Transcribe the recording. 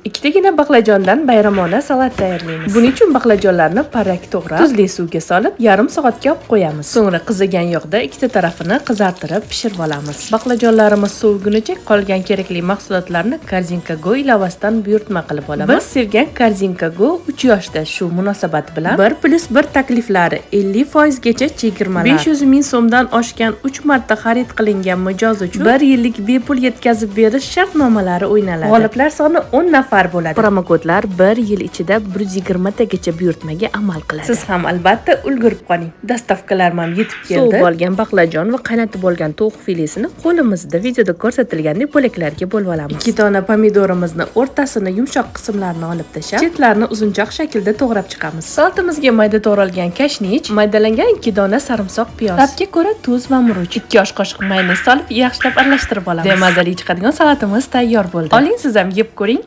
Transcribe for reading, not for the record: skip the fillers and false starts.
Ikkitagina baqlajondan bayramona salat tayyorlaymiz. Buning uchun baqlajonlarni parrak to'g'rab, tuzli suvga solib, yarim soatga olib qo'yamiz. So'ngra qizigan yog'da ikkita tarafini qizartirib pishirib olamiz. Baqlajonlarimiz sovugunicha qolgan kerakli mahsulotlarni Korzinka Go ilovasidan buyurtma qilib olamiz. Biz sevgan Korzinka Go 3 yoshda, shu munosabat bilan 1+1 takliflari, 50% gacha chegirmalar, 500 ming so'mdan oshgan 3 marta xarid qilingan mijoz uchun 1 yillik bepul yetkazib berish shartnomalari o'ynaladi. G'oliblar soni 10 nafar bo'ladi. Promokodlar 1 yil ichida 120 tagacha buyurtmaga amal qiladi. Siz ham albatta ulgurib qoling. Доставка larim ham yetib keldi. Sovib olgan baqlajon va qaynatib olgan tovuq filesini qo'limizda videoda ko'rsatilgandek bo'laklarga bo'lib olamiz. 2 dona pomidorimizni o'rtasini, yumshoq qismlarini olib tashlab, chetlarini uzunchoq shaklda to'g'rab chiqamiz. Salatimizga mayda to'g'ralgan kashnich, maydalangan 2 dona sarimsoq piyoz, ta'bga ko'ra tuz va murch, 2 osh qoshiq mayonez solib, yaxshilab aralashtirib olamiz. Mazali chiqadigan salatimiz tayyor bo'ldi. Oling, siz ham yeb ko'ring.